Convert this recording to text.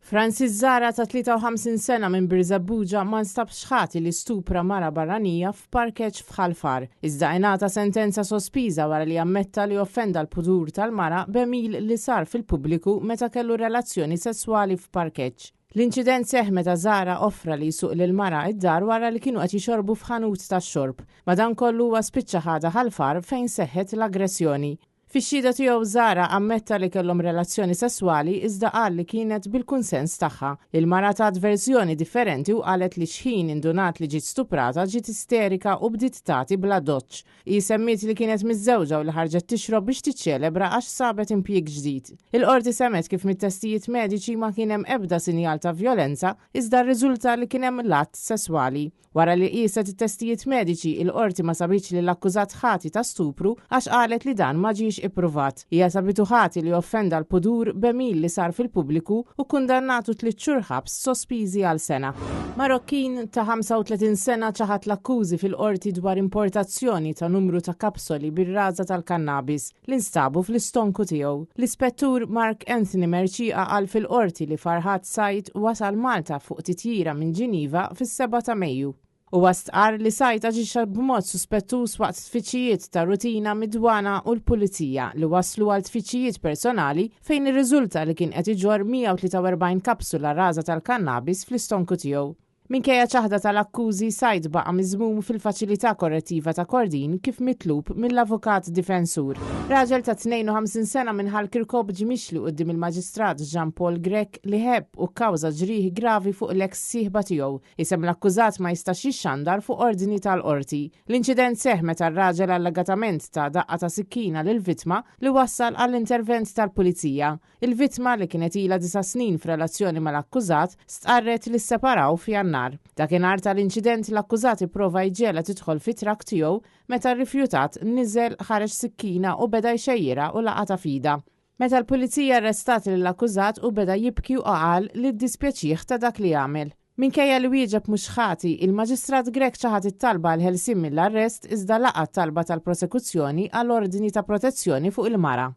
Francis Zahra ta' 53 sena minn Birżebbuġa ma nstabx ħati li stupra mara barranija f'parkeġġ f'Ħal Far, iżda ingħata sentenza sospiża wara li ammetta li offenda l-pudur tal-mara b'għemil li sar fil-pubbliku meta kellu relazzjoni sesswali f'parkeġġ. L-inċident seħħ meta Zahra offra li jsuq lill-mara d-dar wara li kienu qed jixorbu f'ħanut tax-xorb. Madankollu huwa spiċċa ħadha Ħal Far fejn seħħet l-aggressjoni. Fix-xhieda tiegħu Zahra ammetta li kellhom relazzjoni sesswali iżda qal li kienet bil-kunsens tagħha. Il-mara tat verżjoni differenti u qalet li x'ħin indunat li ġiet stuprata ġiet isterika u bdiet tagħti bl-adoċċ. Hi semmiet li kienet miżżewġa u li ħarġet tixrob biex tiċċelebra għax sabet impjieg ġdid. Il-Qorti semgħet kif mit-testijiet mediċi ma kien hemm ebda sinjal ta' vjolenza iżda rriżulta li kien hemm l-att sesswali. Wara li qieset it-testijiet mediċi, il-Qorti ma sabitx lill-akkużat ħati ta' stupru għax qalet li dan ma ġiex ippruvat. Hija sabitu ħati li offenda l-pudur b'għemil li sar fil-pubbliku u kkundannatu tliet xhur ħabs sospiżi għal sena. Marokkin ta' 35 sena ċaħad l-akkużi fil-Qorti dwar importazzjoni ta' numru ta' kapsoli bir-raża tal-kannabis li nstabu fl-istonku tiegħu. L-Ispettur Mark Anthony Mercieca qal fil-Qorti li Farhad Said wasal Malta fuq titjira minn Ġiniva fis-7 ta' Mejju. Huwa stqarr li Said aġixxa b'mod suspettuż waqt tfittxijiet ta' rutina mid-Dwana u l-Pulizija li wasslu għal tfittxijiet personali fejn irriżulta li kien qed iġorr 143 kapsula raża tal-kannabis fl-istonku tiegħu. Minkejja ċaħda tal-akkużi, Said baqa' miżmum fil-Faċilità Korrettiva ta' Kordin kif mitlub mill-avukat difensur. Raġel ta' 52 sena minn Ħal Kirkop ġie mixli quddiem il-Maġistrat Jean Paul Grech li ħebb u kkawża ġrieħi gravi fuq l-eks sieħba tiegħu. Isem l-akkużat ma jistax jixxandar fuq ordni tal-Qorti. L-inċident seħħ meta r-raġel allegatament ta daqqa ta' sikkina lill-vittma li wassal għall-intervent tal-Pulizija. Il-vittma, li kienet ilha disa' snin f'relazzjoni mal-akkużat, stqarret li sseparaw f'Jannar. Dakinhar tal-inċident l-akkużat ipprova jġegħelha tidħol fit-trakk tiegħu, meta rrifjutat, niżel, ħareġ sikkina u beda jxejjirha u laqatha f'idha. Meta l-Pulizija arrestat lill-akkużat hu beda jibki u qal li ddispjaċih ta' dak li għamel. Minkejja li wieġeb mhux ħati, il-Maġistrat Grech ċaħad it-talba għall-ħelsien mill-arrest iżda laqa' t-talba tal-prosekuzzjoni għal ordni ta' protezzjoni fuq il-mara.